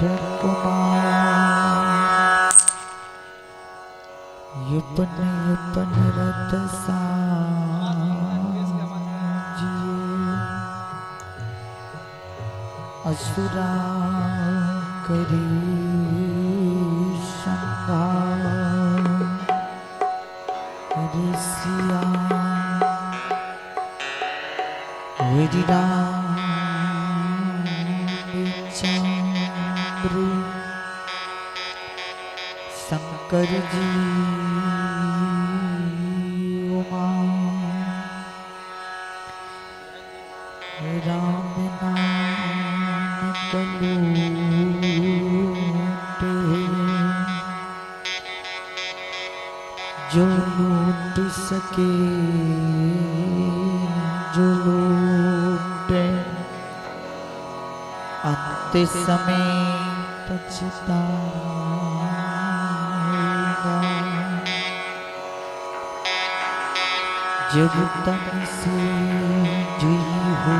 कुमार यपन यपन रथ साजिए असुरा करी संहार ऋषिया हरि राम चंद्र शंकर जी उमा राम नाम कलूटे जो लूट सके जो लूटे अंत समय पछताएगा। जब तन से जी हो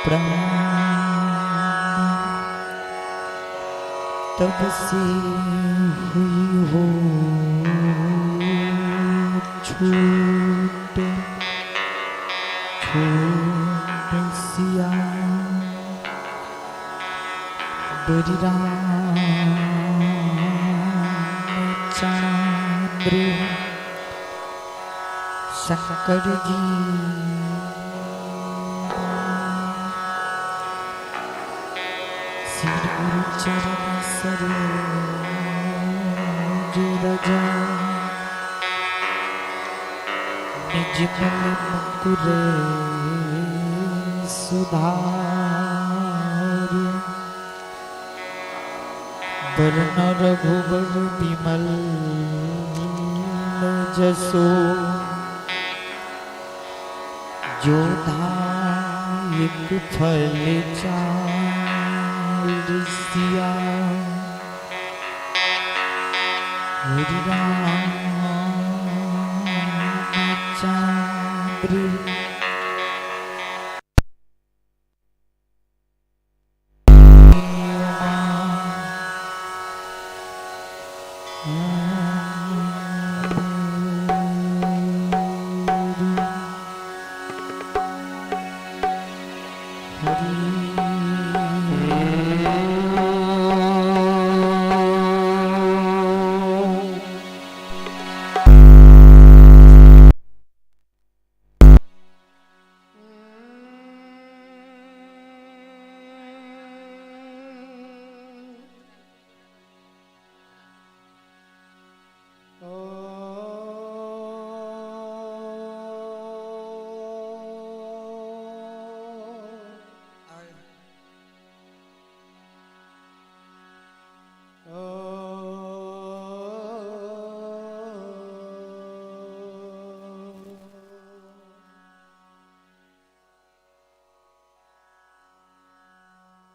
प्राण तब से हुई हो छूट छोड़ सिया बरि राम चंद्र शंकर जी श्री गुरु चरण सरोज रज निज मन मुकुर सुधार वरण रघुबर विमल जसो जो धायक फल चार सिया हरि राम चंद्र।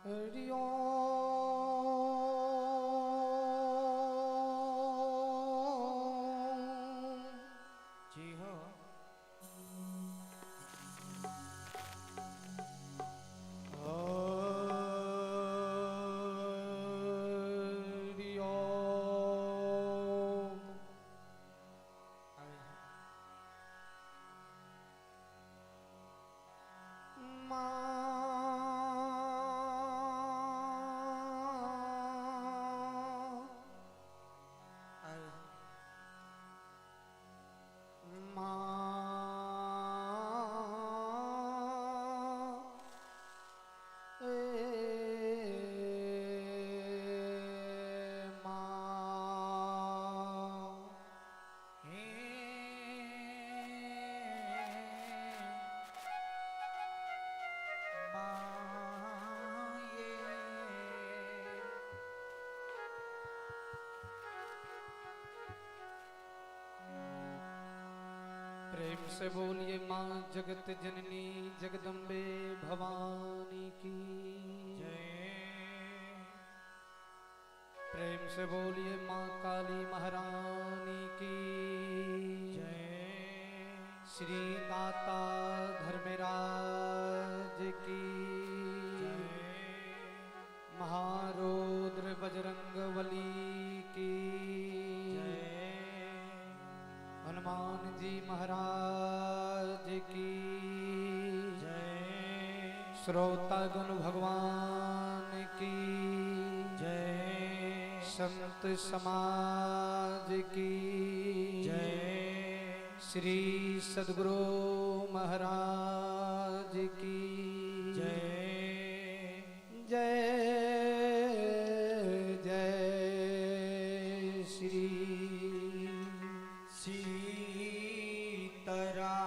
हरि ओम जी हो। हरि ओम। प्रेम से बोलिए माँ जगत जननी जगदम्बे भवानी की जय। प्रेम से बोलिए माँ काली महारानी की जय। श्री दाता धर्मराज की जय। श्रोतागण भगवान की जय। संत समाज की जय। श्री सद्गुरु महाराज की जय। जय जय श्री सीताराम।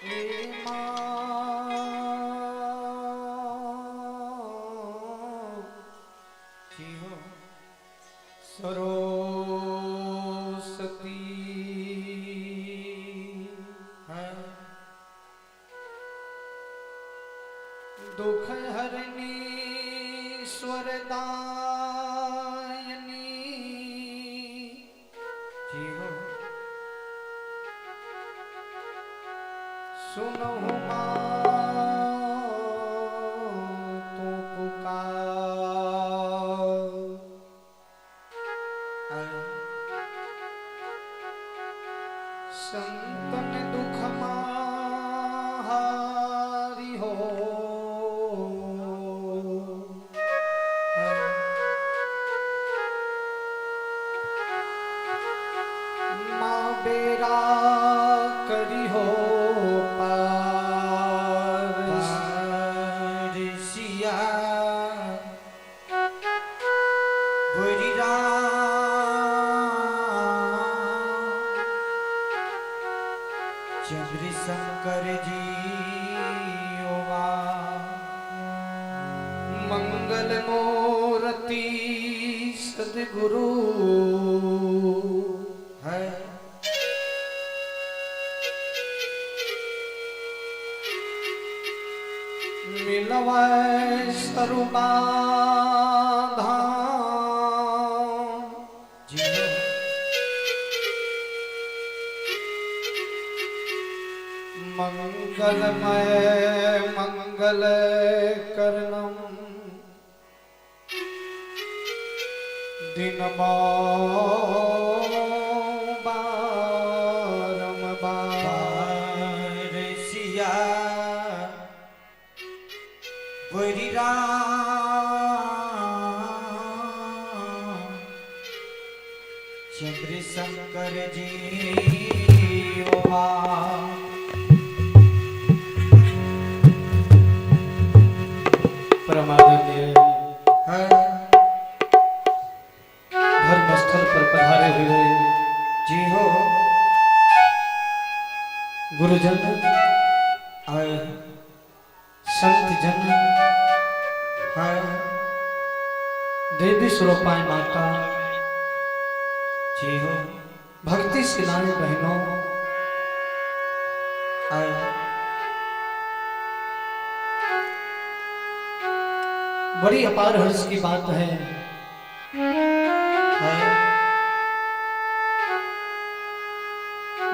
हे माँ जी हो। सरस्वती है। दुख हरनी स्वरदायनी जी हो। सुनहु माँ तो पुकार। संतन दुख माहारी हो। माँ बेरा करी हो पार। सिया बोरी राम चंद्रशंकर जी ओवा। मंगल मूर्ति सदगुरु है। मिलवै सरुबाधा। जी हो। मंगलमय मंगल करनम दिन बारंबार। सिया बोरी राम चंद्रशंकर जी ओवा। परमादरणीय है। धर्मस्थल पर पधारे हुए जी हो। गुरुजन, है। संत जन, है। देवी स्वरूपाएं माता, जी हो। भक्ति शिलाएं बहनों, है। बड़ी अपार हर्ष की बात है। है।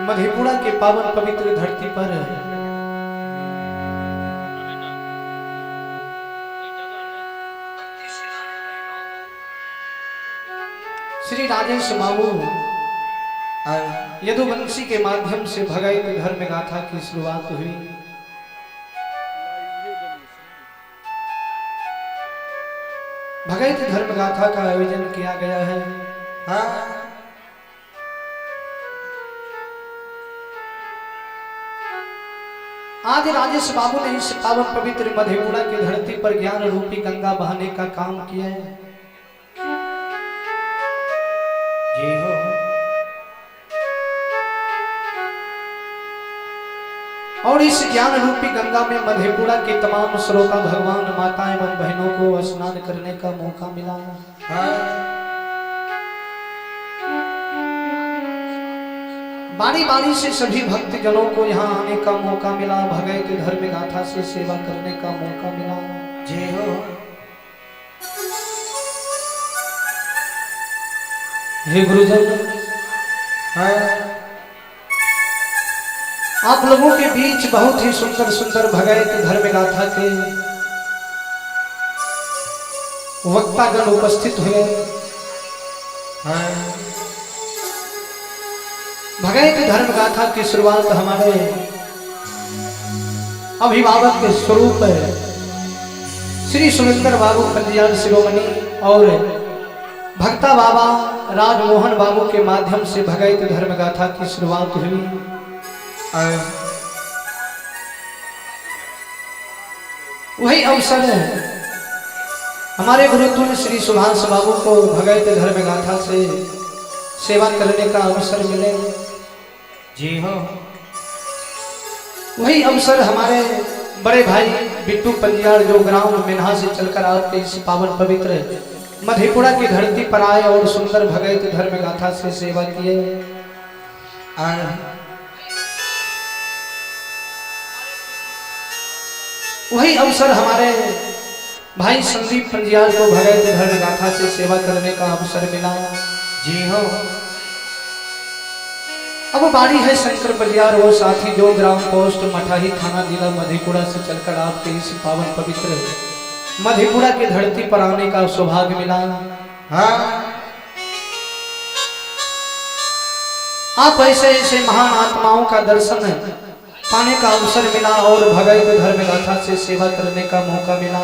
मधेपुरा के पावन पवित्र धरती पर श्री राजेश बाबू है। यदुवंशी के माध्यम से भगवत धर्म गाथा की शुरुआत हुई। भगवत धर्म गाथा का आयोजन किया गया है। हाँ। आज राजेश बाबू ने इस पावन पवित्र मधेपुरा की धरती पर ज्ञान रूपी गंगा बहाने का काम किया है। जी हो। और इस ज्ञान रूपी गंगा में मधेपुरा के तमाम श्रोता भगवान माता एवं बहनों को स्नान करने का मौका मिला। हाँ। बारी बारी से सभी भक्त जनों को यहाँ आने का मौका मिला, भगवत धर्म गाथा से सेवा करने का मौका मिला। जी हो। हे गुरुजन, हाँ। आप लोगों के बीच बहुत ही सुंदर सुंदर भगैत धर्म गाथा के वक्तागण उपस्थित हुए। हाँ। भगैत धर्म गाथा की शुरुआत हमारे अभिभावक के स्वरूप श्री सुरेंद्र बाबू पंजियार शिरोमणि और भक्ता बाबा राजमोहन बाबू के माध्यम से भगैत धर्म गाथा की शुरुआत हुई। वही अवसर है हमारे गुरुतुल्य श्री सुभाष बाबू को भगैत धर्म गाथा से सेवा करने का अवसर मिले। जी हो। वही अवसर हमारे बड़े भाई बिट्टू पंजियार जो ग्राम मेन्हा से चलकर आपके इस पावन पवित्र मधेपुरा की धरती पर आए और सुंदर भगैत धर्म गाथा से सेवा किए। वही अवसर हमारे भाई संदीप पंजियार को भगैत धर्म गाथा से सेवा करने का अवसर मिला। जी हो। अब बारी है शंकर पंजियार वो साथी जो ग्राम पोस्ट मठाही थाना जिला मधेपुरा से चलकर आपके इस पावन पवित्र मधेपुरा की धरती पर आने का सौभाग्य मिला। हाँ। आप ऐसे ऐसे महान आत्माओं का दर्शन पाने का अवसर मिला और भगैत धर्म गाथा से सेवा करने का मौका मिला।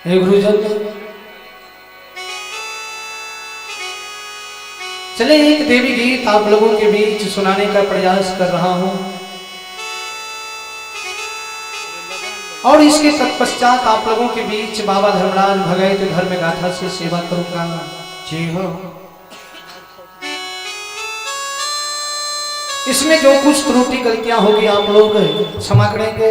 हे गुरुजन, चले एक देवी गीत आप लोगों के बीच सुनाने का प्रयास कर रहा हूं और इसके तत्पश्चात आप लोगों के बीच बाबा धर्मराज भगैत धर्म गाथा से सेवा करूंगा। जी हो। इसमें जो कुछ त्रुटि गलतियां होगी आप लोग क्षमा करेंगे।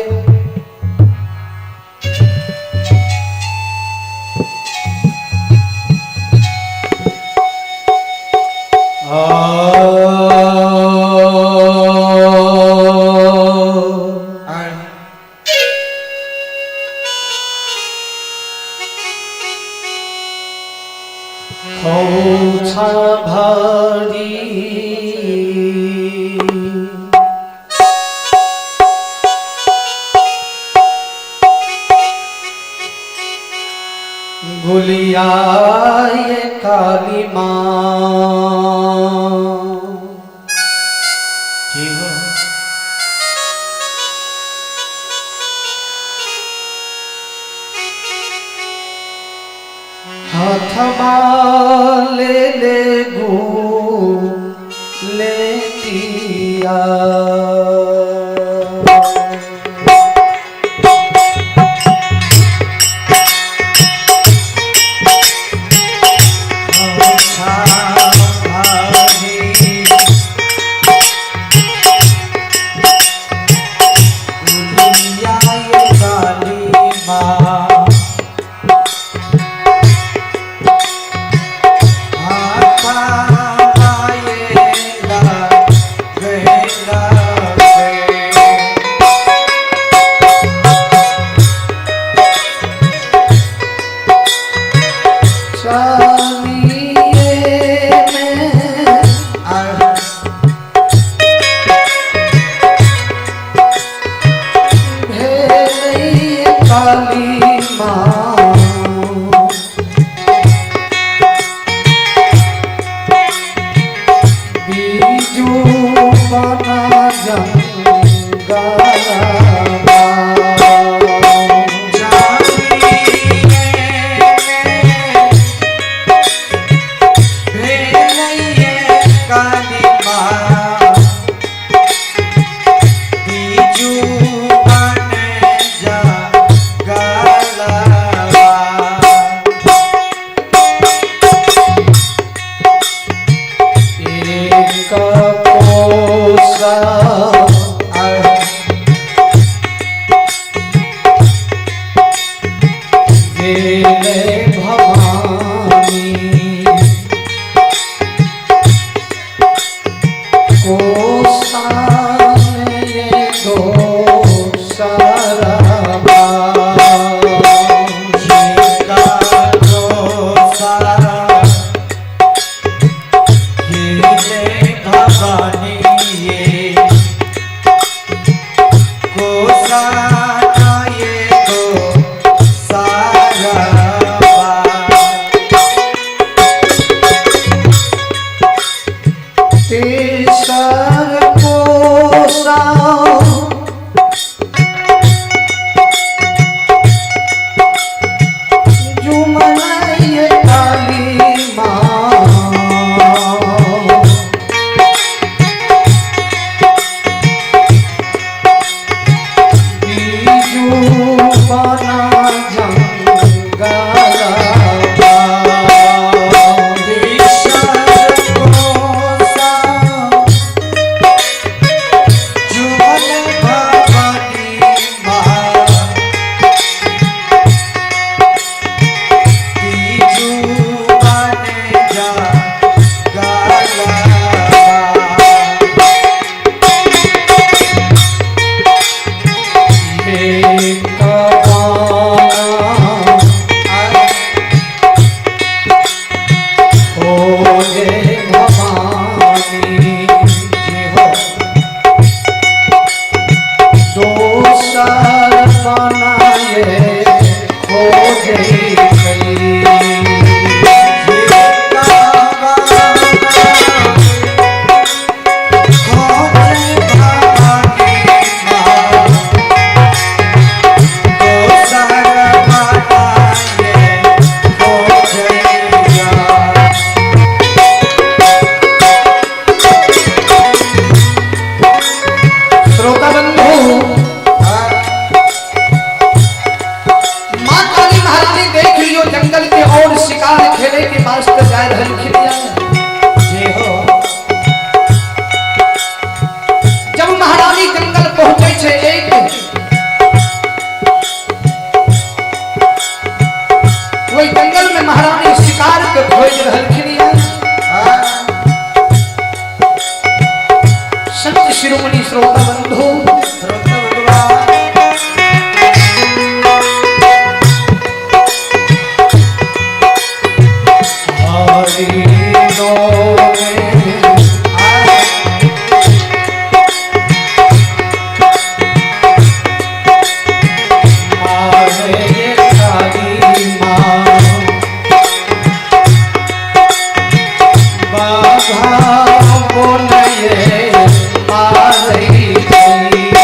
गुलिया ये काली माँ। जी हो। हाथ ले ले गु लेतिया ये भवानी ये कोसाना ये को सारा तेसर कोसा जुमन ये काली माँ बीजू बना जंगला तेसर कोसा जुमन भवानी माँ तीजू बने जा गाला एक बाना खोजे भवानी जी हो दोसर बनाए खोजे गई। श्रोता बंधु, माँ काली महारानी देख लियो जंगल के और शिकार खेले के वास्ते जा रहल खिलिया। जब महारानी जंगल पहुंचे छे एक वही जंगल में महारानी शिकार के खोज रहल खिलिया। संत शिरोमणि श्रोता बंधु, हरि नो मारे काली माँ बाघा बोले मारे गई।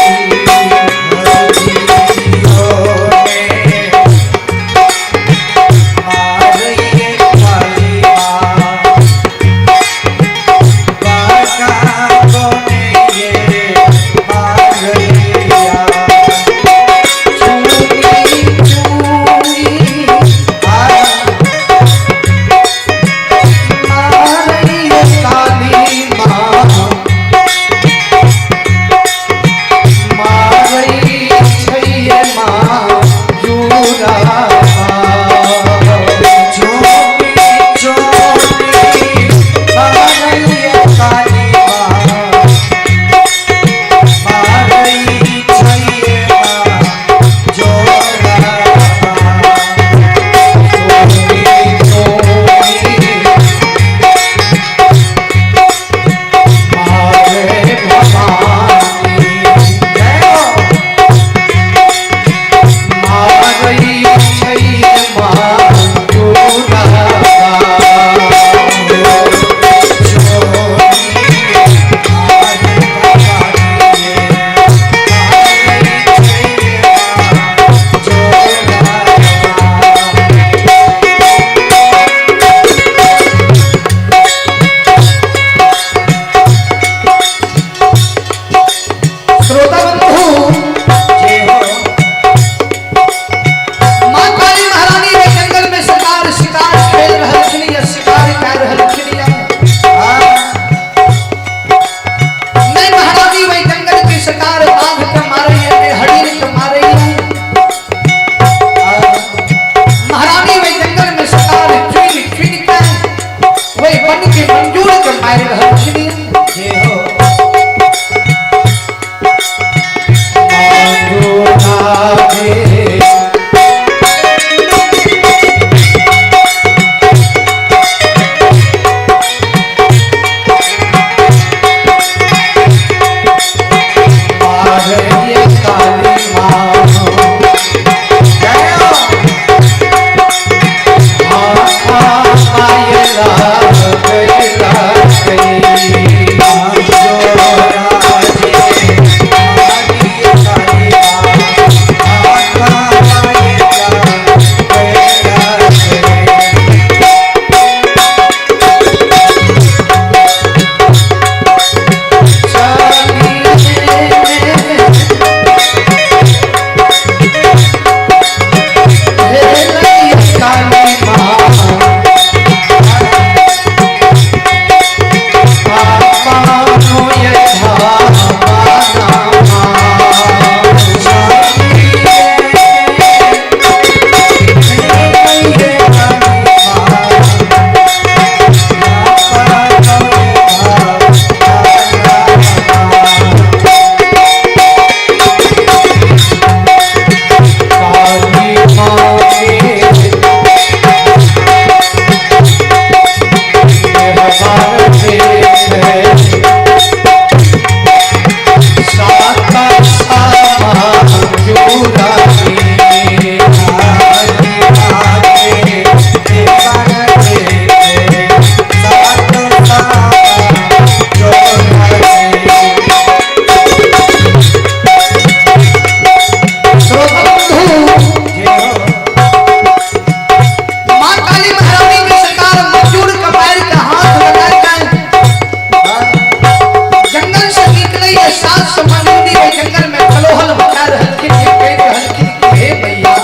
ये सात समंदरी के जंगल में कलोहल मचा रहलखिन, ये कह रहलखिन कि हे भैया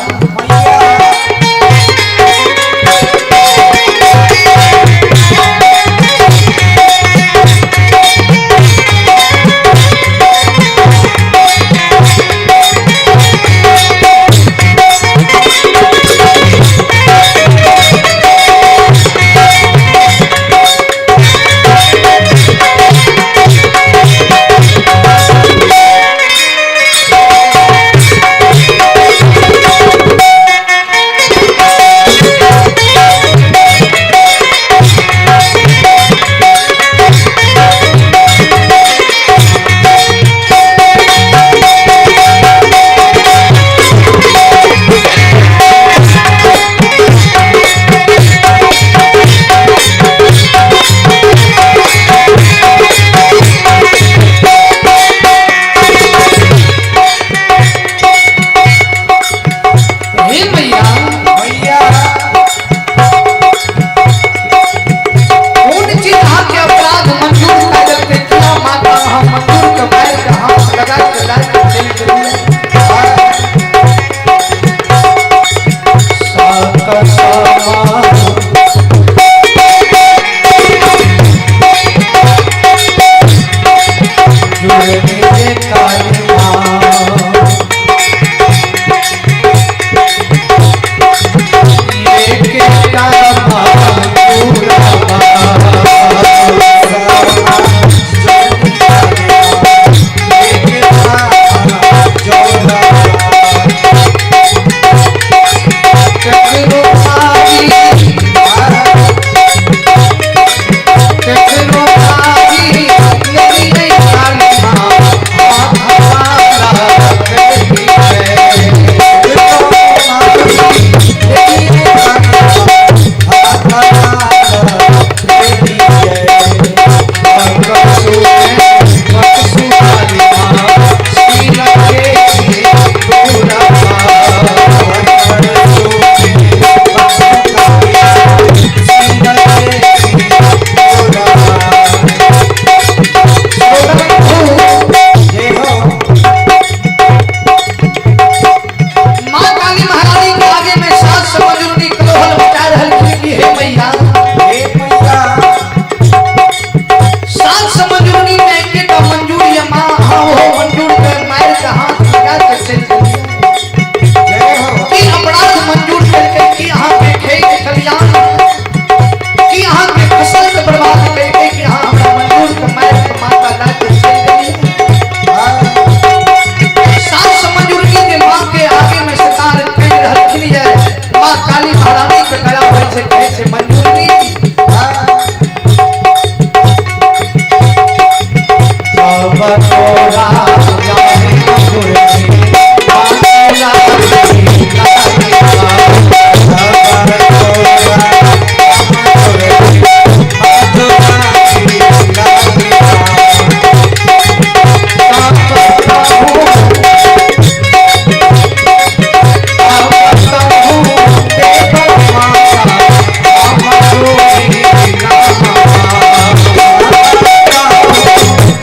हे मैया, मैया कौन चीज अहाँ के अपराध मंजूर कर देते क्यों माता हम मंजूर के मार के हाथ लगा के लाए के चल गेलियै। सात समा जुड़ने काली माँ ये के माँ काली महारानी के आगे में सात समझुनी कलोहल मचा रहलखिन कि हे मैया, सात समझुनी में एकेटा मंजूर ये माँ, हाँ हो मंजूर के मार के हाथ लगा के चल गेलियै। की अपराध मंजूर करके की अहाँ के खेत खलियान, की अहाँ के फसल के बर्बाद करके कि अहाँ हमरा मंजूर के मार के माता ला के चल गेलियै। सात समझुनी के माँ के आगे में सरकार कहि रहलखिन ये माँ काली महारानी के दया होइ छै, कहै छै मंजूरनी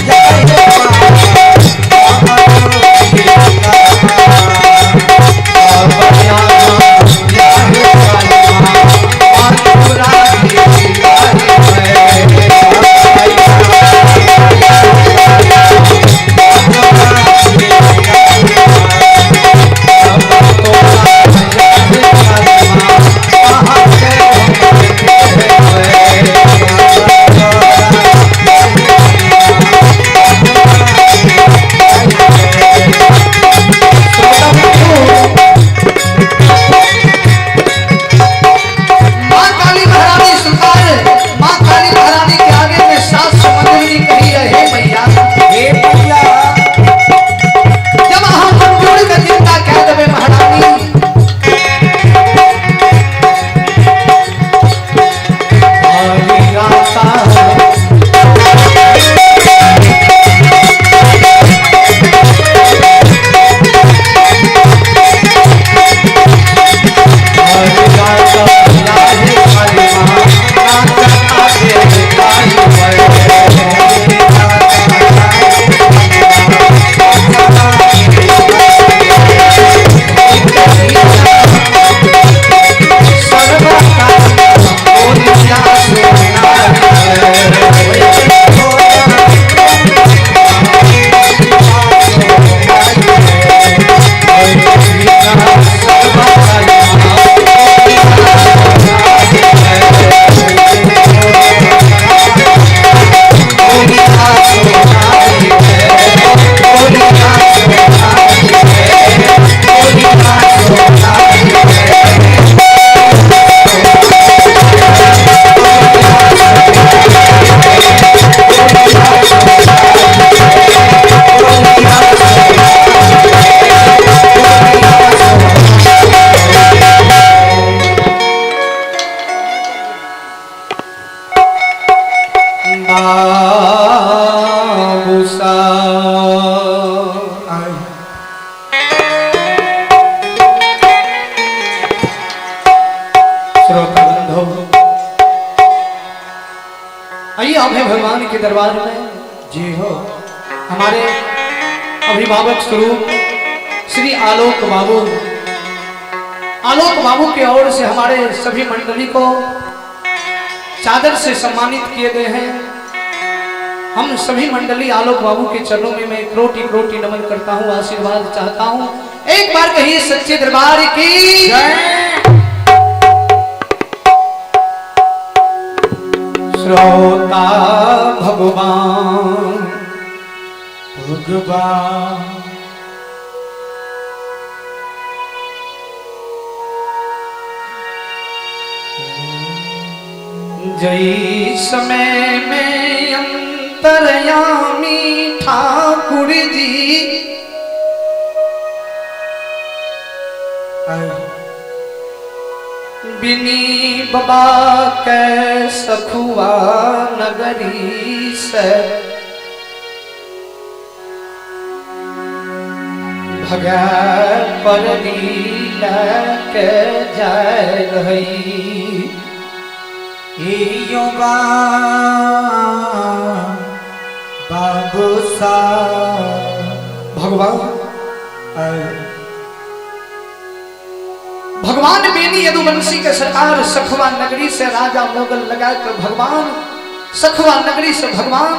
Yeah. श्रोता बंधु, आइए आप हैं भगवान के दरबार में। जी हो। हमारे अभिभावक स्वरूप श्री आलोक बाबू, आलोक बाबू की ओर से हमारे सभी मंडली को चादर से सम्मानित किए गए हैं। हम सभी मंडली आलोक बाबू के चरणों में मैं क्रोटि क्रोटि नमन करता हूं, आशीर्वाद चाहता हूं। एक बार कहिए सच्चे दरबार की जय। श्रोता भगवान भगवान जई समय में अंतर्यामी ठाकुर जी बिनी बाबा के सखुआ नगरी से भगा पर के जाय रही। यो बाबू सा। भगवान भगवान बेनी यदुवंशी के सरकार सखुआ नगरी से राजा मोगल लगा कर भगवान सखुआ नगरी से भगवान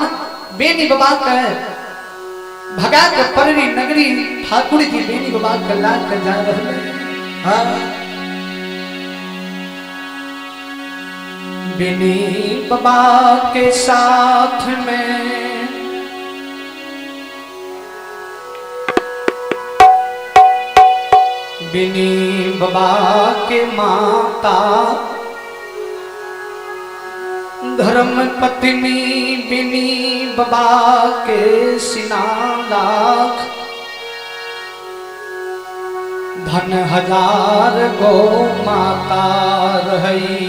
बेनी बाबा के भगा के पररी नगरी ठाकुर जी बेनी बाबा के ला के जा रहे। हाँ। बेनी बाबा के साथ में बिनी बाबा के माता धर्म पत्नी बिनी बाबा के सिना लाख धन हजार गो माता रही।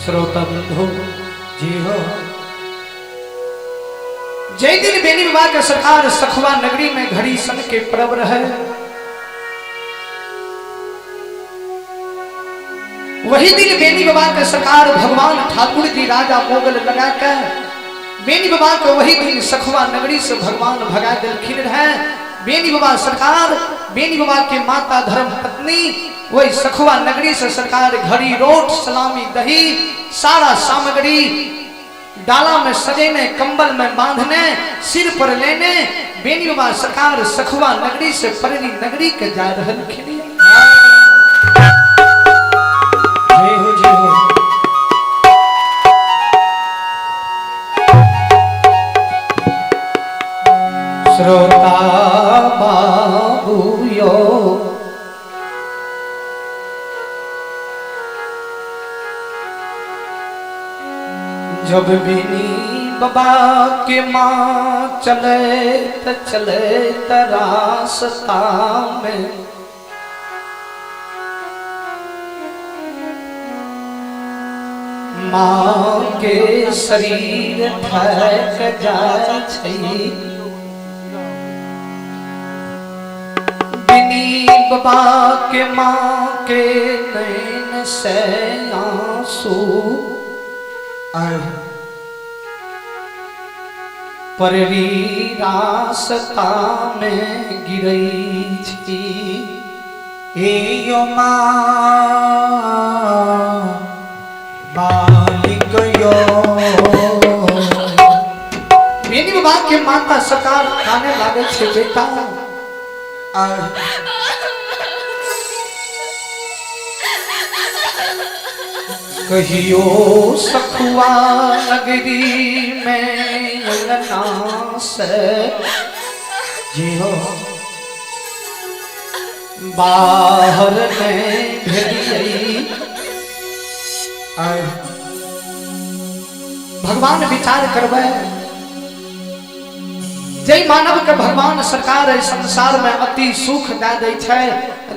श्रोता बंधु जी हो। जय दिन बेनी बाबा के सरकार सखुआ नगरी में घड़ी सन के पर्व रहे, वही दिन बेनी बाबा के सरकार भगवान ठाकुर जी राजा मोगल लगा के बेनी बाबा के वही दिन सखुआ नगरी से भगवान भगा दिलखिन रहे। बेनी बाबा सरकार बेनी बाबा के माता धर्म पत्नी वही सखुआ नगरी से सरकार घड़ी रोट सलामी दही सारा सामग्री डाला में सजेने कंबल में बांधने सिर पर लेने बेनी बाबा सरकार सखुआ नगरी से पररी नगरी के जा रहल खिनी। जय हो, जय हो। श्रोता बाबू यो जब बिनी बाबा के माँ चले त चले त रास्ता में माँ के शरीर थक जाय छै। बिनी बाबा के माँ के नैन से आंसू पररी रास्ता में गिरई छी। यो माँ मालिक यो। बेनी बाबा के माता सरकार खाने लागे छे बेटा। कहियो सखुआ नगरी में अंगना से जी हो। बाहर में भेलियै। भगवान विचार करबै जय मानव के भगवान सरकार एहि संसार में अति सुख दे दै छै,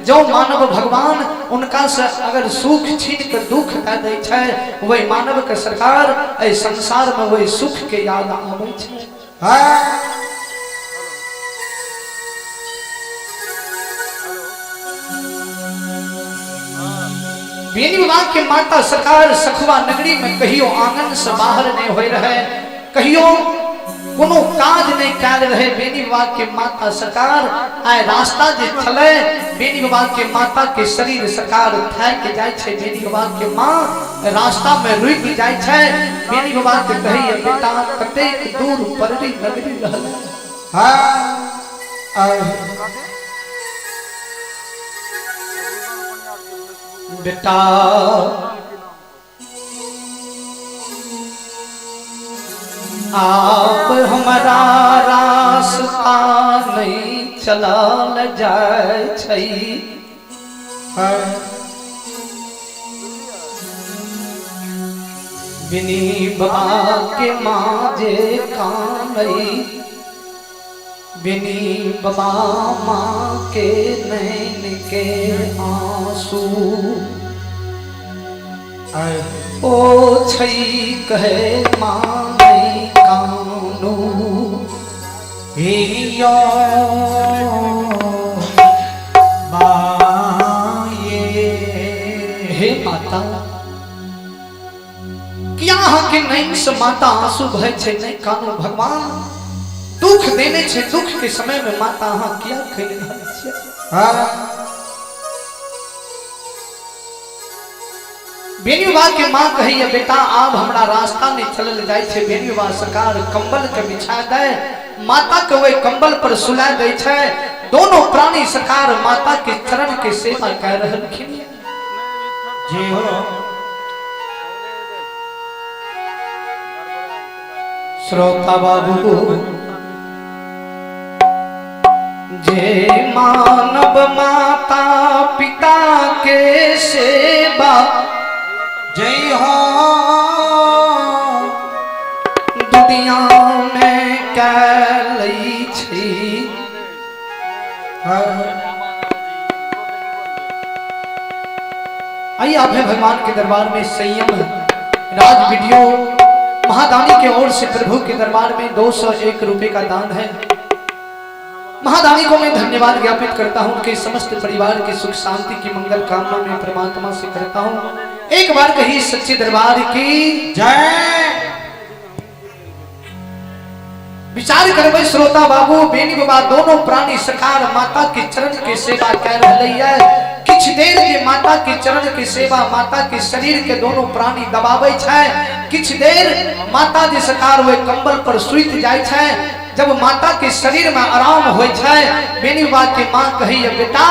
जो मानव भगवान उनका से अगर सुख छीन के दुख दे दै छै, वही मानव के सरकार एहि संसार में वही सुख के याद आबै छै। हाँ। बेनी बाबा के माता सरकार सखुआ नगरी में कहियो आंगन से बाहर नहीं होय रहे, कहियो कोनो काज नहीं कैल रहे। बेनी बाबा के माता सरकार आय रास्ता जे छले, बेनी बाबा के माता के शरीर सरकार थाकि जाय छै। बेनी बाबा के माँ रास्ता में रुकि जाय छै। बेनी बाबा के कहैया बेटा कतेक दूर पररी नगरी रहल। हाँ। बेटा आप हमारा रास्ता नहीं चलल जाय छै। हाँ। बिनी बाबा के माँ जे कानई, बिनी बाबा माँ के नैन के आंसू ओ छई कहे माँ नहीं कानू। हियो माये। हे माता, किया अहाँ के नैन से माता आंसू बहै छै? नहीं कानू, भगवान दुख देने छै, दुख के समय में माता अहाँ किया खेल रहल छियै? हाँ। बेनी बाबा के माँ कहैया बेटा आब हमरा रास्ता नहीं चलल जाय छै। बेनी बाबा सरकार कंबल के बिछा दे, माता के वही कंबल पर सुला दे छै। दोनों प्राणी सरकार माता के चरण के सेवा कर रहलखिन। जी हो। श्रोता बाबू, जे मानव माता पिता के सेवा जय हो दुनिया में कैलै छी। हाँ। आइए आप है भगवान के दरबार में संयम राज वीडियो महादानी के ओर से प्रभु के दरबार में 201 रुपए का दान है। महादानी को मैं धन्यवाद ज्ञापित करता हूं, उनके समस्त परिवार की सुख शांति की मंगल कामना मैं परमात्मा से करता हूं। एक बार कही सच्चे दरबार की जय। विचार करबै श्रोता बाबू, बेनी बाबा दोनों प्राणी सरकार माता के चरण के सेवा कर रही है। किछ देर जे माता के चरण के सेवा माता के शरीर के दोनों प्राणी दबाबै छै, किछ देर माता जे सरकार ओहि कंबल पर सुति जाय छै। जब माता के शरीर में आराम होइ छै, बेनी बाबा के माँ कहैया बेटा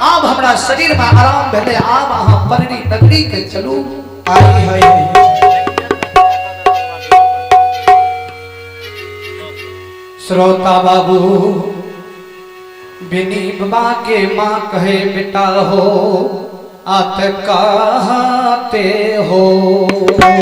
आब हमरा शरीर में आराम भेलै, आब अहाँ पररी नगरी के चलू। आई है। श्रोता बाबू, बिनी बाबा के माँ कहे बेटा हो आत कहते हो। हो।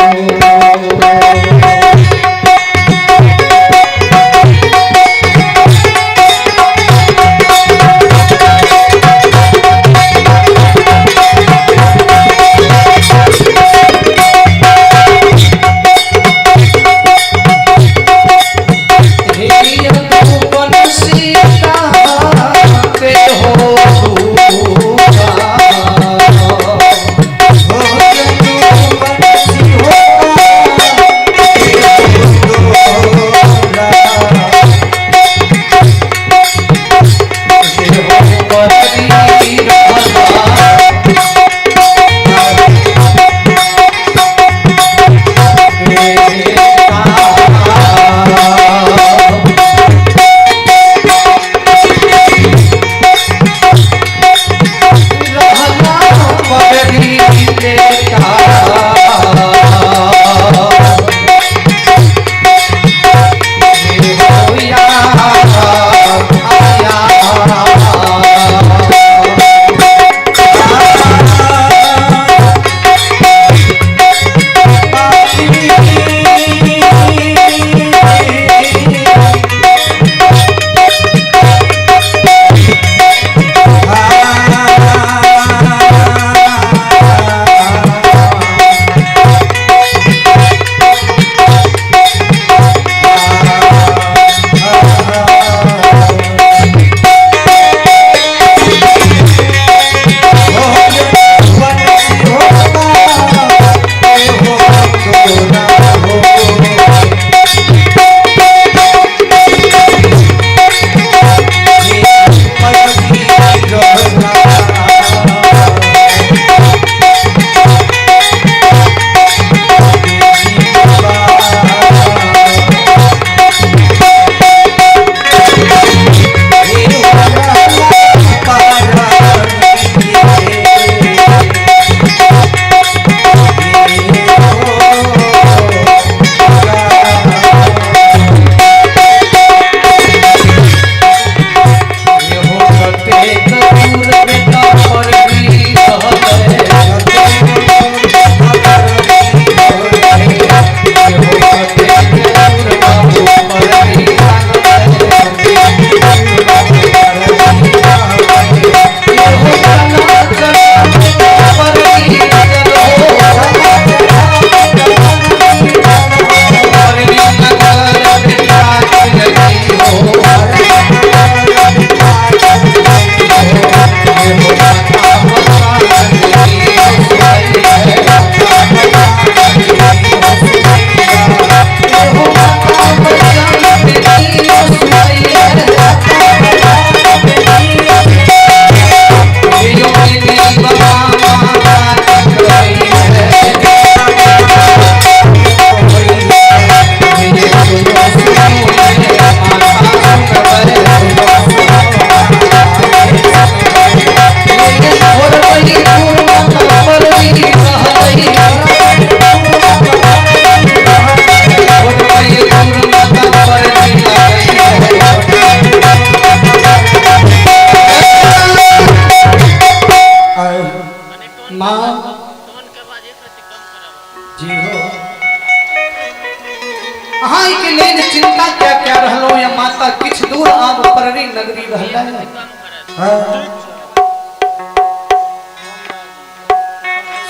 अहाँ के लेल चिंता क्या क्या रहलो या माता किछ दूर आब पररी नगरी रहलै।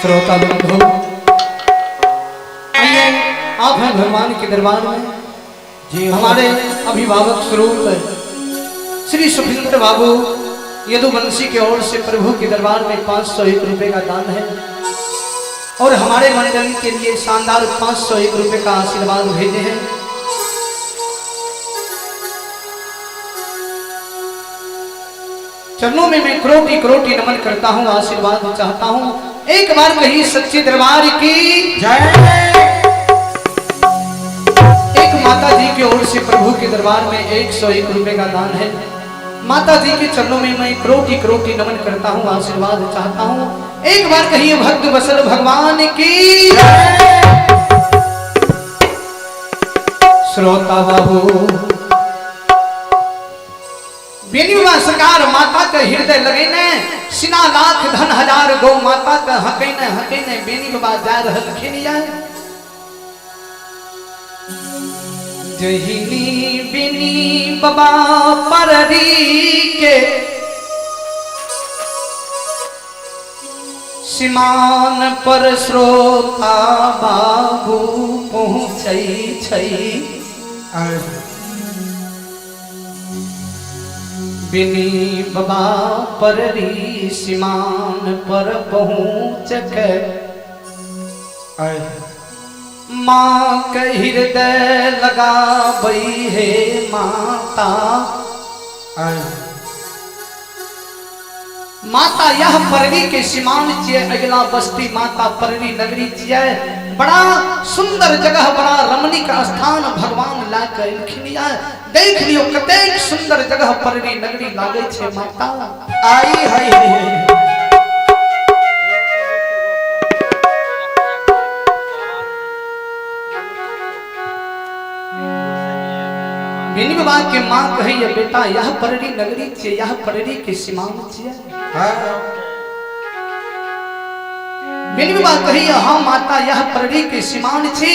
श्रोता बंधु आइए आप हैं भगवान के दरबार में। जी हो। हमारे अभिभावक स्वरूप श्री सुखिंदर बाबू यदुवंशी की ओर से प्रभु के दरबार में 501 रुपए का दान है और हमारे मंडली के लिए शानदार 501 रुपए का आशीर्वाद भेजे हैं। चरणों में मैं करोटी करोटी नमन करता हूँ, आशीर्वाद चाहता हूँ। एक बार कही सच्चे दरबार की जय। एक माता जी की ओर से प्रभु के दरबार में 101 रुपए का दान है। माता जी के चरणों में मैं करोटी करोटी नमन करता हूँ, आशीर्वाद चाहता हूँ। एक बार कहिए भक्त बसल भगवान की जय। श्रोता बाबू बेनी बाबा सरकार माता के हृदय लगेने सिना लाख धन हजार गौ माता के हकेने हकेने बेनी बाबा जा रहलखिन या। जहिनी बेनी बाबा पररी के सीमान पर श्रोता बाबू पहुँचै छै। बिनी बाबा पररी सीमान पर पहुँच के माँ के हृदय लगाबई हे माता। माता यह पररी के सीमान छियै, अगला बस्ती माता पररी नगरी छियै। बड़ा सुंदर जगह, बड़ा रमणीक स्थान भगवान ला के एलखिन या। देख लियो कतेक सुंदर जगह पररी नगरी लागै छै माता। आई हाय हाय। बेनी बाबा के माँ कहैया बेटा यह पररी नगरी छियै, यह पररी के सीमान छियै। बेनी बाबा कहैया हाँ माता यह पररी के सीमान छी।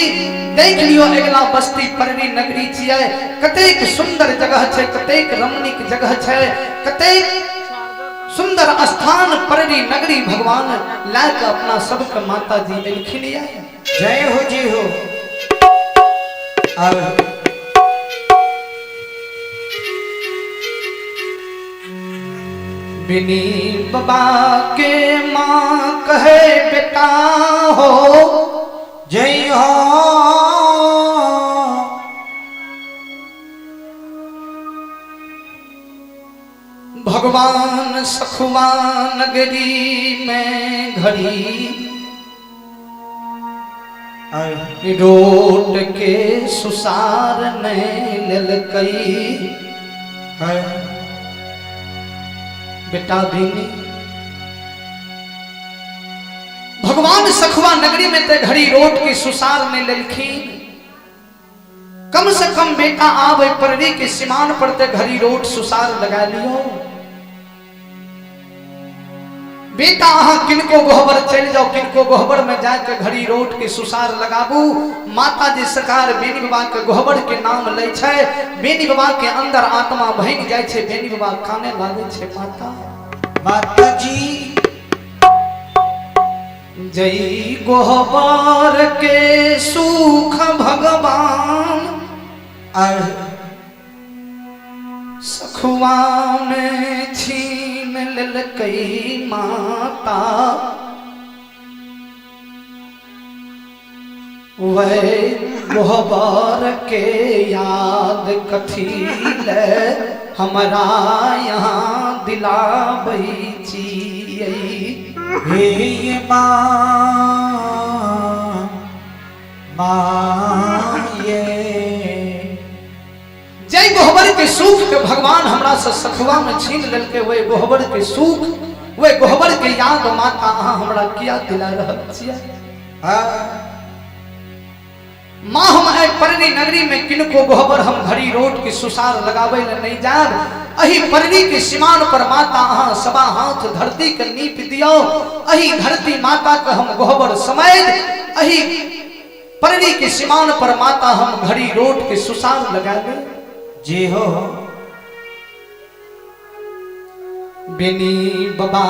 देख लियो अगला बस्ती पररी नगरी छियै। कतेक सुंदर जगह छै, कतेक रमणीक जगह छै, कतेक सुंदर स्थान पररी नगरी भगवान लए के अपना सबके माता जी एलखिन या। जय हो जी हो। अब बिनी बाबा के माँ कहे बेटा हो जय हो। भगवान सखुआ नगरी में घड़ी रोट के सुसार नहीं ललकई। बेटा बिनी भगवान सखुआ नगरी में ते घड़ी रोट के सुसार में ललखी। कम से कम बेटा आवे पररी के सीमान पर ते घड़ी रोट सुसार लगा लियो। बेटा अहाँ किनको गोहबर चल जाओ, किनको गोहबर में जाके घड़ी रोट के सुसार लगाबू। माता जी सरकार बेनी बाबा के गोहबर के नाम लै छै, बेनी बाबा के अंदर आत्मा भंग जाय छै, बेनी बाबा काने लागै छै माता। माता जी जय गोहबर के सुख भगवान सखुआ में छीन ललकई माता। वह गोहबर के याद कथी ले हमरा यहाँ दिलाबै छियै। हे माँ माँ ये जय गोहबर के सुख के भगवान हमरा से सखुआ में छीन लेलकै, वह गोहबर के सुख वह गोहबर के याद माता अहाँ हमरा किया दिला रहल छियै। माँ हम एहि पररी नगरी में किनको गोहबर हम घड़ी रोट के सुसार लगाबै ले नहीं जाब। अही पररी के सीमान पर माता अहाँ सवा हाथ धरती के नीप दियो। अही धरती माता के हम गोहबर समेत अही पररी के सीमान पर माता हम घड़ी रोट के सुसान लगा दे। जी हो। बेनी बाबा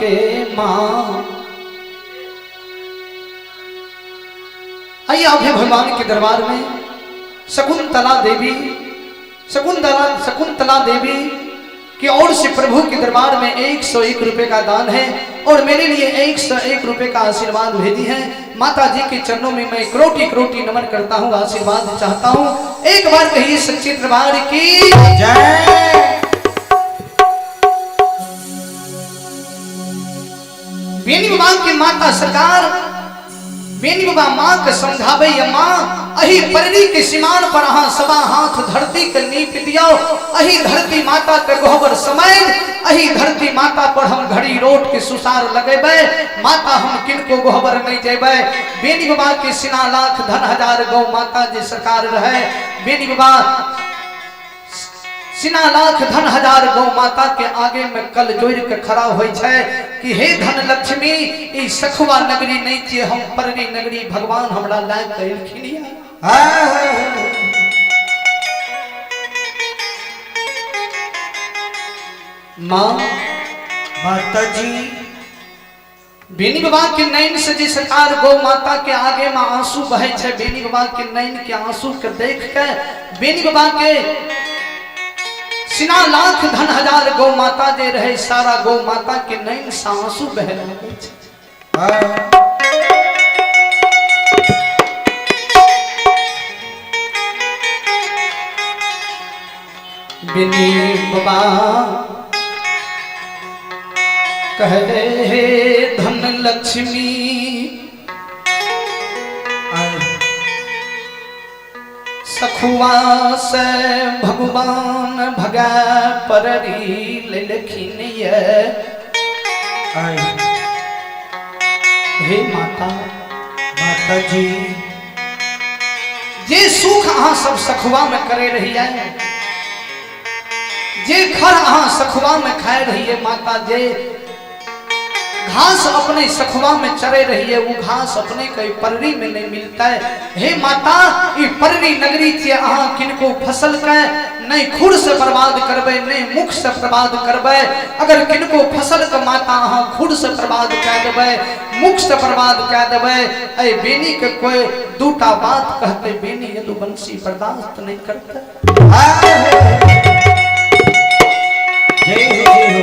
के माँ आइए अभय भगवान के दरबार में शकुंतला देवी, शकुंतला शकुंतला देवी की ओर से प्रभु के दरबार में 101 रुपए का दान है और मेरे लिए 101 रुपए का आशीर्वाद भेजी है। माता जी के चरणों में मैं करोटी करोटी नमन करता हूँ, आशीर्वाद चाहता हूँ। एक बार कहिए सच्चे दरबार की जय। बेनी बाबा की माता सरकार बेनी बाबा माँ के समझावे, या माँ अही पररी के सीमान पर अहाँ सवा हाथ धरती के नीप दियो, अही धरती माता के गोबर समय, अही धरती माता पर हम घड़ी रोट के सुसार लगेबै, माता हम किनको गोबर नहीं जेबै। बेनी बाबा के सिना लाख धन हजार गौ माता जे सरकार रहे, बेनी बाबा सिना लाख धन हजार गौ माता के आगे में कल जोड़ के खड़ा होई छै कि हे धन लक्ष्मी, ई सखुआ नगरी नहीं छियै, हम पररी नगरी भगवान हमरा लायक कलखिन या। माँ माता जी बेनी बाबा के नैन से जे सरकार गौ माता के आगे में आंसू बहे छै, बेनी बाबा के नैन के आंसू के देख के बेनी बाबा के सिना लाख धन हजार गौ माता जे रहे, सारा गौ माता के नैन से आंसू बहे लगै छै। बेनी बाबा कह हे धन लक्ष्मी, सखुआ से भगवान भगा पररी लेलखिन ये। हे माता माता जी जे सुख अहाँ सब सखुआ में करे रही है, जे खर अहाँ सखुआ में खाए रही है माता, जे घास अपने सखुआ में चरे रही है वो घास अपने कहीं पररी में नहीं मिलता है। हे माता ई पररी नगरी छे अहाँ किनको फसल के नहीं खुर से बर्बाद करबे, नहीं मुख से बर्बाद करबे। अगर किनको फसल के माता अहाँ खुर से बर्बाद कह देबे, मुख से बर्बाद कह देबे, ऐ बेनी के कोई दूटा बात कहते बेनी यदुवंशी बर्दाश्त नहीं करते। जय हो जय हो।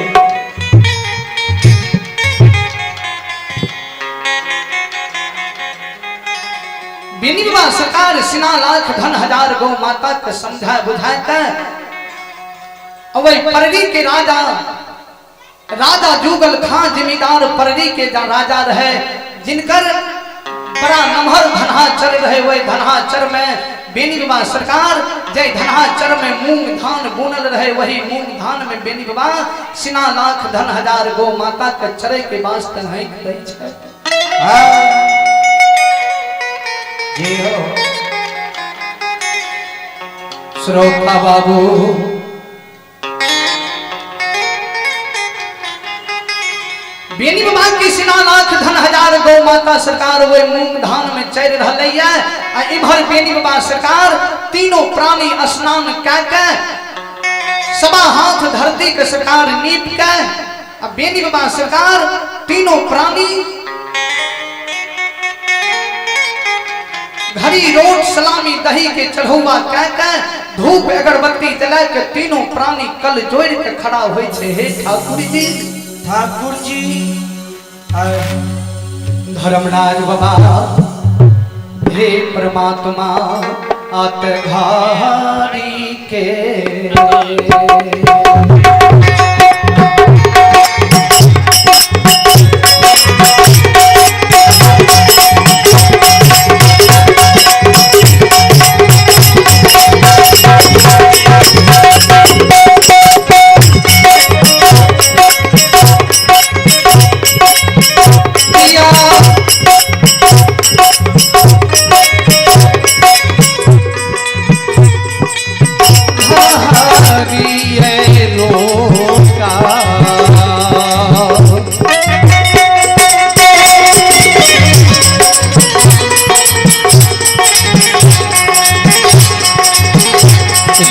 बेनी बाबा सरकार सिना लाख धन हजार गौ माता के समझाए बुझाए के पररी के राजा राजा जुगल खां जिमीदार पररी के राजा रहे, जिनकर बड़ा नमहर धनहा चर रहे, वही धनहा चर में बेनी बाबा सरकार जय धनहा चर में मूंग धान बुनल रहे, वही मूंग धान में बेनी बाबा सिना लाख धन हजार गौ माता के चरे के वास्ते हाँक दै छै। जय हो। श्रोता बाबू बेनी बाबा की सिना लाख धन हजार गौ माता सरकार वही मूंग धान में चढ़ रहलै है, आ इम्हर बेनी बाबा सरकार तीनों प्राणी स्नान कऽ के सवा हाथ धरती के सरकार नीप के, आ बेनी बाबा सरकार तीनों प्राणी घड़ी रोट सलामी दही के चढ़ौआ कह के धूप अगरबत्ती जला के तीनों प्राणी कल जोड़ के खड़ा होई छै। हे ठाकुर जी ठाकुर जी धर्मराज बाबा हे परमात्मा आत घारी के हरी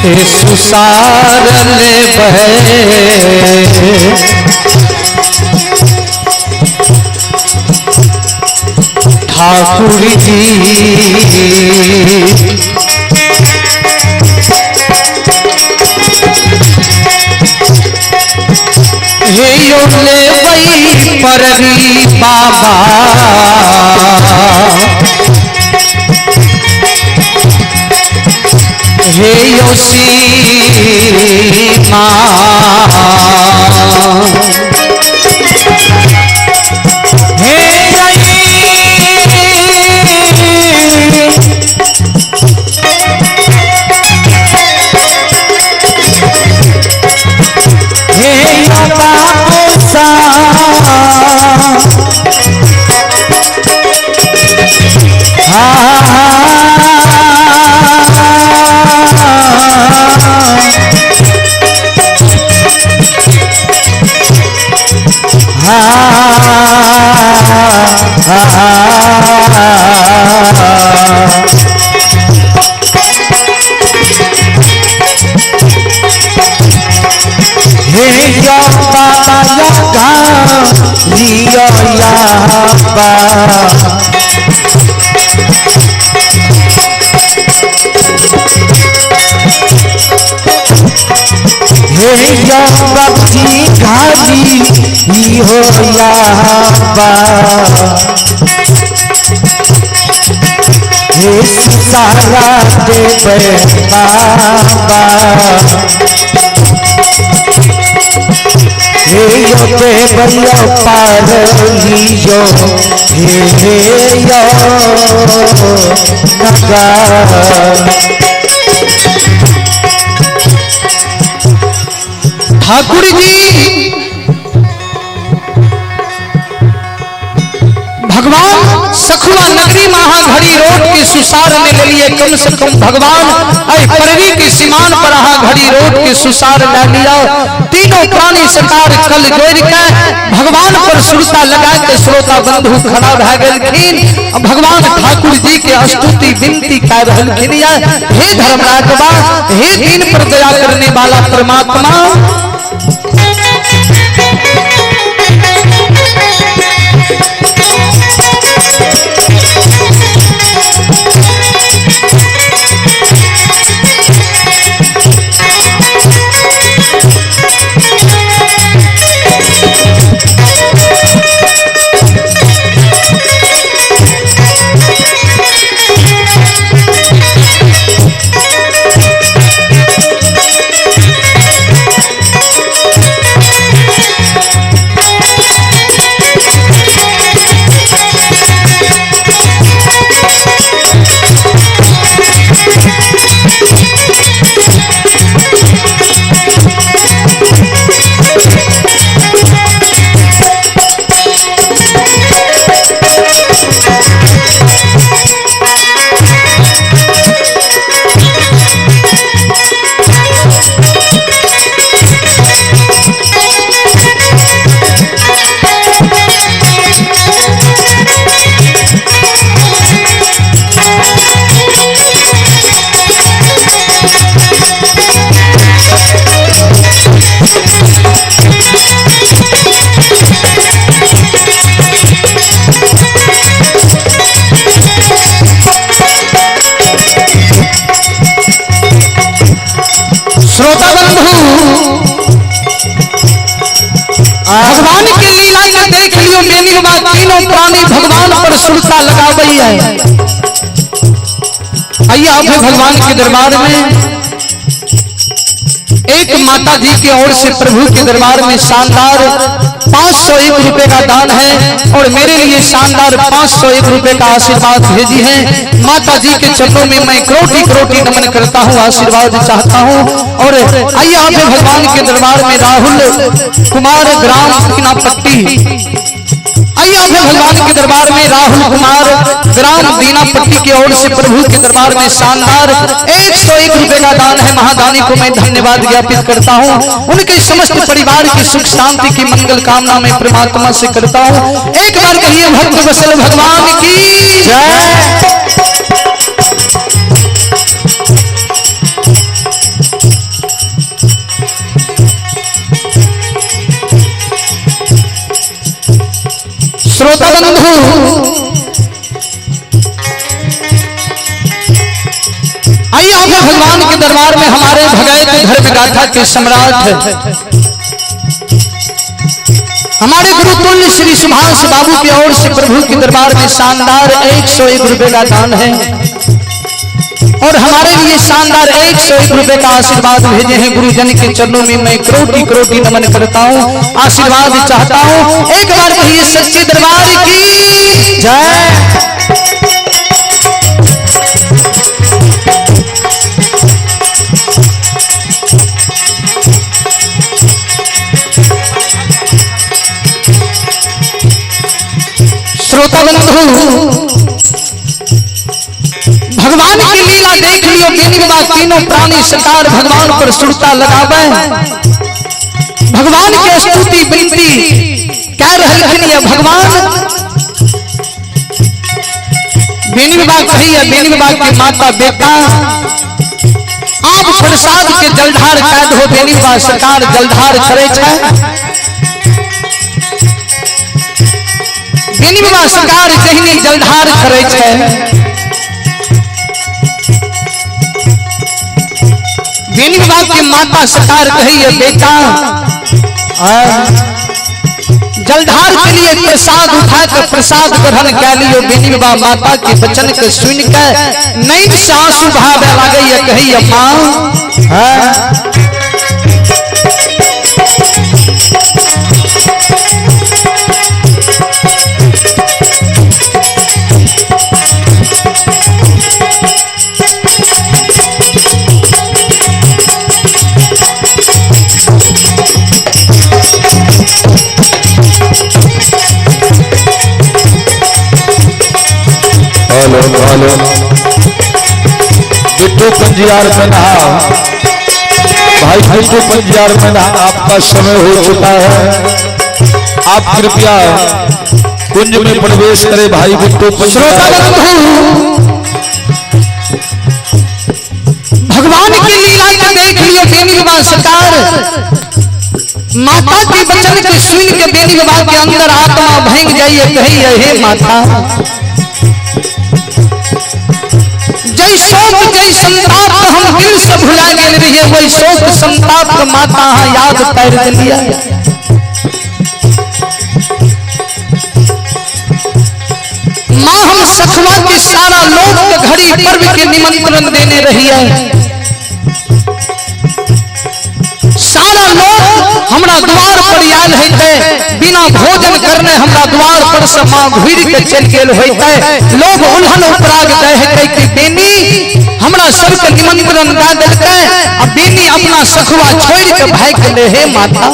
हे सुसार लेबै ठाकुर जी। हे यो लेबै पररी बाबा, हे यो सीमा। हे हे यो बाबू सा, हे यो बाबा यो लियो याबा। हे यो बाबूजी घाली हो याबा। हे सारा देवे बाबा, हे यो देवयो पार लियो, हे यो नगर। ठाकुर जी भगवान सखुआ नगरी महा घड़ी रोड के सुसार में ले लिए। कम से कम भगवान अय परवी के सीमान पर आहा घड़ी रोड के सुसार ले लिया। तीनों प्राणी सरकार कल जोड़ के भगवान पर सुरता लगा के श्रोता बंधु खड़ा भए गेलखिन। भगवान ठाकुर जी के स्तुति विनती कर रहलखिन या हे धर्मराज बा, हे दीन पर दया करने वाला परमात्मा। श्रोता बंधु भगवान के लीला के देख लियो मेनी बात, तीनों प्राणी भगवान पर सुरता लगावई है। आइए आप भगवान के दरबार में एक माता जी की ओर से प्रभु के दरबार में शानदार 501 रुपए का दान है और मेरे लिए शानदार 501 रुपए का आशीर्वाद भेजी है। माता जी के चरणों में मैं करोटी करोटी नमन करता हूँ, आशीर्वाद चाहता हूँ। और आइए आप भगवान के दरबार में राहुल कुमार ग्राम पट्टी, आइए आप भगवान के दरबार में राहुल कुमार ग्राम दीनापट्टी की ओर से प्रभु के दरबार में शानदार 101 रुपए का दान है। महादानी को मैं धन्यवाद ज्ञापित करता हूँ। उनके समस्त परिवार की सुख शांति की मंगल कामना मैं परमात्मा से करता हूँ। एक बार कहिए भक्त वत्सल भगवान की जय। बंधु, आइए आप भगवान के दरबार में हमारे भगत धर्म गाथा के सम्राट हमारे गुरुतुल्य श्री सुभाष बाबू की ओर से प्रभु के दरबार में शानदार 101 रुपए का दान है और हमारे लिए शानदार 101 रुपए का आशीर्वाद भेजे हैं। गुरुजन के चरणों में मैं करोटी करोटी नमन करता हूँ, आशीर्वाद चाहता हूँ। एक बार कहिए सच्चे दरबार की जय। श्रोता बंधु, भगवान की लीला देख लियो। बेनी बाबा तीनों प्राणी सरकार भगवान पर सुरता लगावे, भगवान के स्तुति विनती कह रहे हैं। भगवान बेनी बाबा कही, बेनी बाबा के माता बेटा आप प्रसाद के जलधार कैद हो। बेनी बाबा सरकार जलधार करे छे। बेनी बाबा सरकार जहिनी जलधार करे छे। बेनी बाबा के माता सरकार कही, बेटा जलधार के लिए प्रसाद उठा कर प्रसाद ग्रहण कर लियो। बेनी बाबा माता के वचन के सुन के नई से आंसू बहावे लगे, कही मां हेलो हेलो, बिट्टू पंजियार में नहा भाई, बिट्टू पंजियार में नहा, आपका समय हो चुका है। आप कृपया कुंज में प्रवेश करें भाई बिट्टू श्रोता पंजियार। बंधु, भगवान की लीला के देख लियो। बेनी बाबा सरकार माता के वचन के सुन के बेनी बाबा के अंदर आत्मा भंग जाइए। कही हे माता, जय शोक जय संताप हम दिल से भुला गए रहिए, वही शोक संताप माता हाँ याद कर दिलिया। माँ हम सखवा के सारा लोग के घड़ी पर्व के निमंत्रण देने रही है। सारा लोग हमरा द्वार पर आयल होते, बिना भोजन करने हमरा द्वार पर से माँ घुर के चल गेल होते। लोग उल्हन उपराग दे होते कि बेनी हमरा सबके निमंत्रण दे देलकै, आ बेनी अपना सखुआ छोड़ के भाग गेले। हे माता,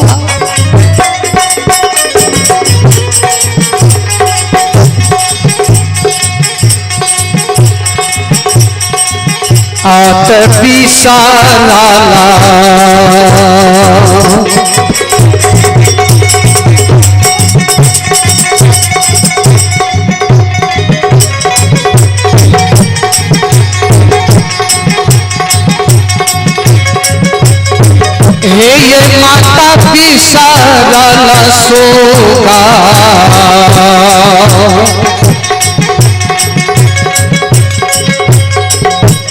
आत पीसा लाला हे ये माता पीसा लाला सोगा,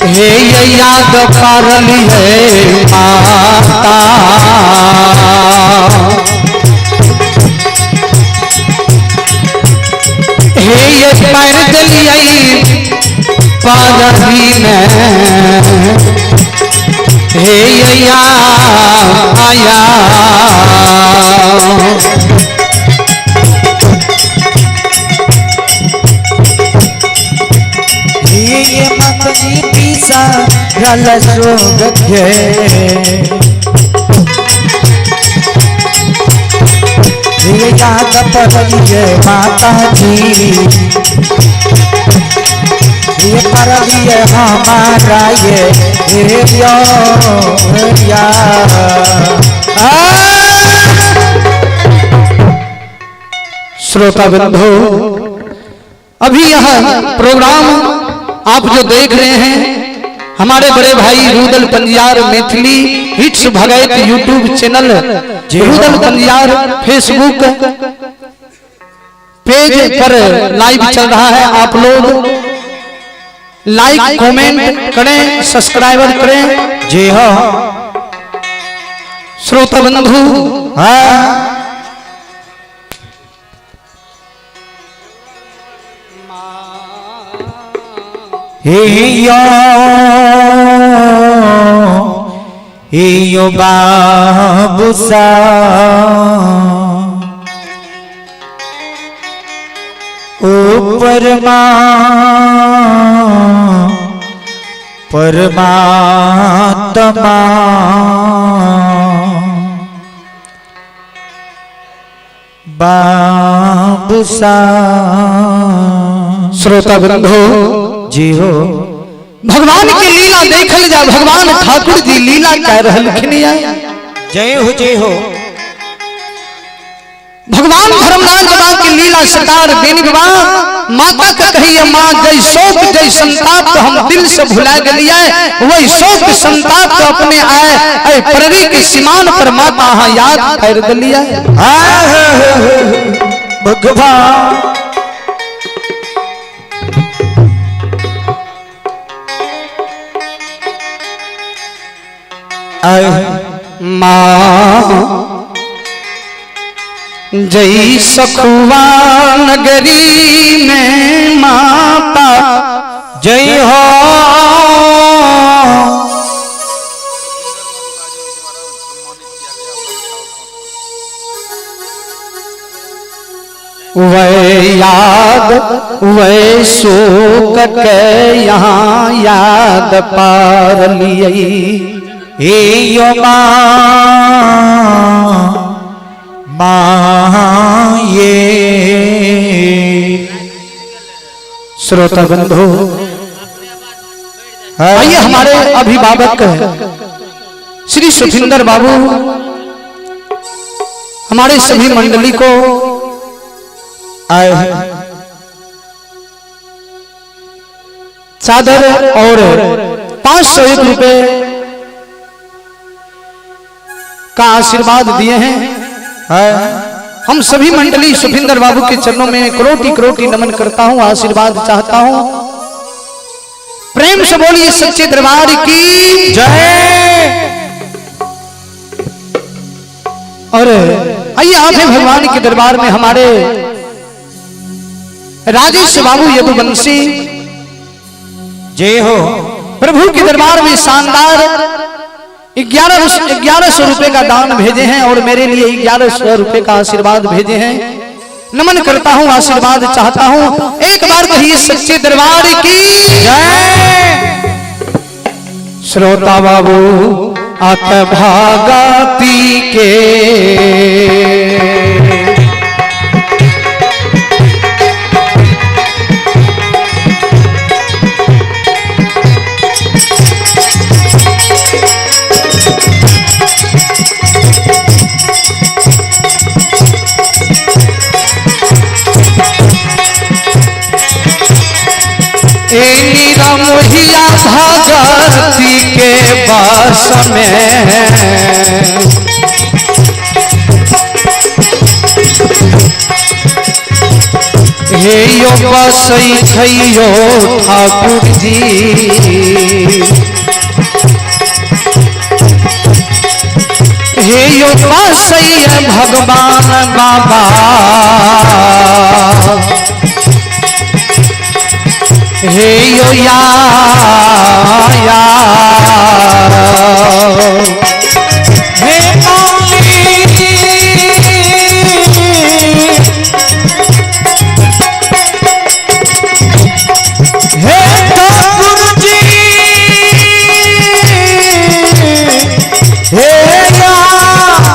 हे ये याद पारल है माता। हे ये पैर दिलियै पारली में, हे ये या आया। ये माता जी पीसा रल सोग के, ये याद परलिए माता जी, ये परलिए हमारा ये हे यो या। श्रोता बंधु, अभी यह प्रोग्राम आप जो देख रहे हैं हमारे बड़े भाई Rudal Panjiyar Maithili hits Bhagat YouTube channel, Rudal Panjiyar Facebook page पर लाइव चल रहा है। आप लोग लाइक कमेंट करें, सब्सक्राइबर करें। जी हाँ। श्रोता बंधु, हाँ यो बाबूसा ऊपर माँ परमात्मा बाबूसा। श्रोता बंधु जी हो, भगवान की लीला देखल जा। भगवान ठाकुर जी लीला कह रहलखिन। जय हो जय हो। भगवान धर्मराज बाबा की लीला सरकार बेनी बाबा माता का कहिए माँ जय शोक जय संताप तो हम दिल से भुला गलिए, वही शोक संताप तो अपने आए ऐ पररी के सीमान पर माता हाँ याद कर दिलिए। भगवान माँ जय सखुआ नगरी में माता जय हो। वह याद वह शोक के यहाँ याद पार लिये। यो माँ माँ ये। श्रोता बंधु, आइए हमारे अभिभावक श्री सुखिंदर बाबू हमारे सभी मंडली को आए हैं चादर और 501 रुपए का आशीर्वाद दिए हैं। हम सभी मंडली सुखिंदर बाबू के चरणों में करोटी करोटी नमन करता हूं, आशीर्वाद चाहता हूं। प्रेम से बोलिए सच्चे दरबार की जय। और आइए आप हैं भगवान के दरबार में हमारे राजेश बाबू यदुवंशी जय हो। प्रभु के दरबार में शानदार 1100 रुपए का दान भेजे हैं और मेरे लिए 1100 रुपए का आशीर्वाद भेजे हैं। नमन करता हूं, आशीर्वाद चाहता हूं। एक बार कहिए सच्चे दरबार की जय। श्रोता बाबू आत भागाती के मोहिया भागती के बस में हे यो बसई छैयो ठाकुर जी। हे यो बसई भगवान बाबा हे यो या हे मौली हे ठाकुर जी हे या हे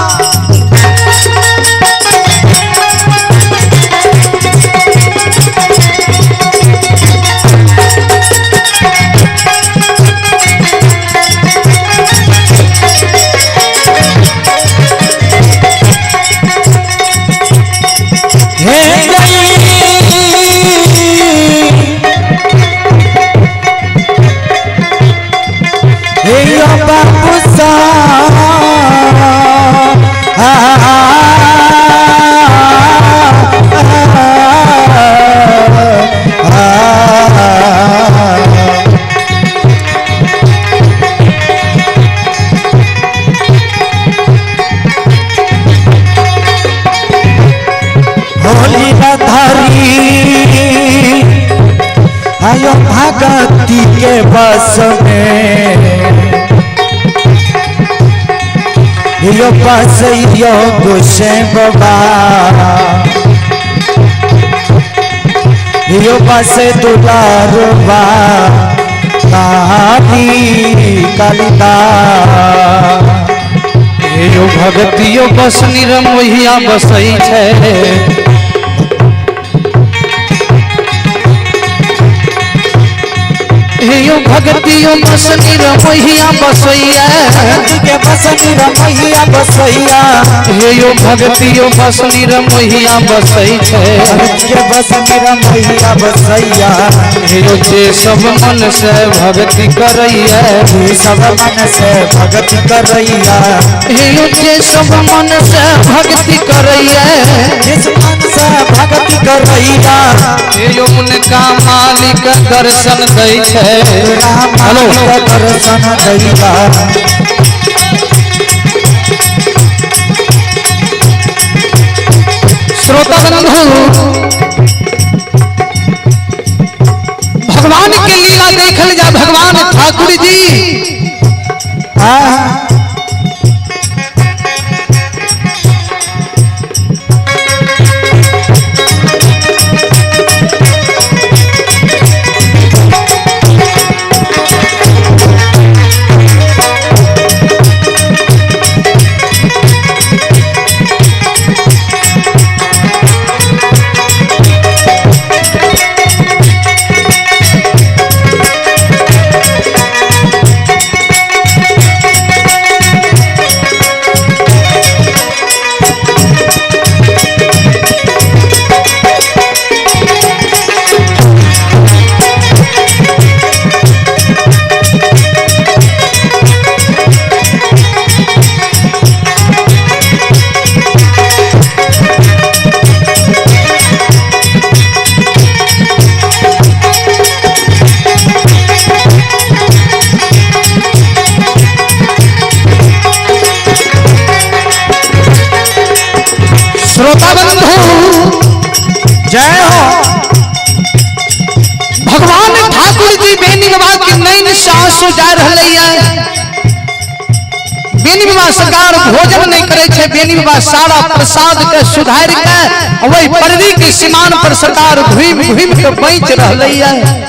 के बस में यो बस यो गोसाई बाबा यो बस दुलारवा काली कालिदा। यो भगतियो बस निरमोहिया बसै छै। यो भगतियो बस निरमोहिया बसैया के बस निरमोहिया बसैया। यो भगतियो बस निरमोहिया बसै छै। के बस निरमोहिया बसैया। यो जे सब मन से भक्ति करैया जे सब मन से भक्ति करैया। यो जे सब मन से भक्ति करैया जिस मन से भक्ति करैया। यो उनका मालिक दर्शन दै छै। हेलो दर्शन दैया। श्रोता बंधु भगवान के लीला देखल जा। भगवान ठाकुर जी श्रोता बंधु जय हो। भगवान ठाकुर जी बेनी बाबा के नैन सासु जा रहे है। बेनी बाबा सरकार भोजन नहीं करे छे। बेनी बाबा सारा प्रसाद के सुधार के वही परदी के सीमान पर सरकार घूम घूम के बैच रहे है।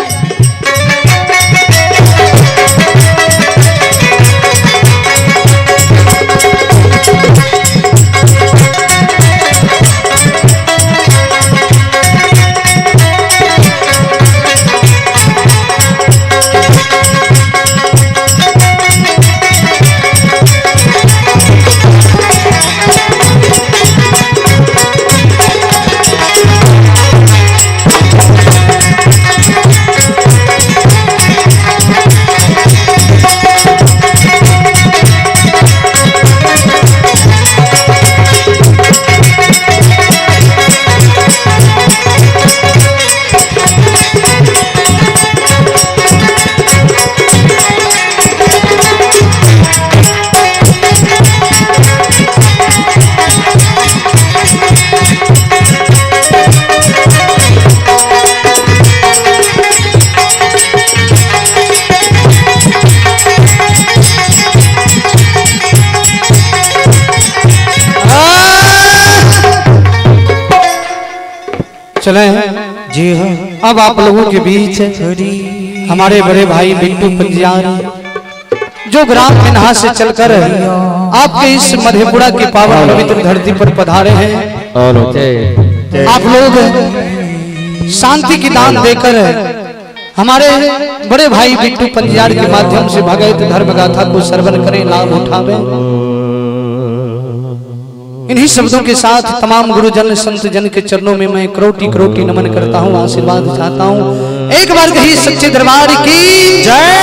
चले जी हाँ। अब आप लोगों के बीच हमारे बड़े भाई बिट्टू पंजियार जो ग्राम मिन्हा से चलकर आपके इस मधेपुरा की पावन पवित्र धरती पर पधारे हैं। आप लोग शांति की दान देकर हमारे बड़े भाई बिट्टू पंजियार के माध्यम से भगवत धर्म गाथा को श्रवण करें, लाभ उठावें। इन्हीं शब्दों के साथ तमाम गुरुजन संत जन के चरणों में मैं करोटी करोटी नमन करता हूँ, आशीर्वाद चाहता हूँ। एक बार कही सच्चे दरबार की जय।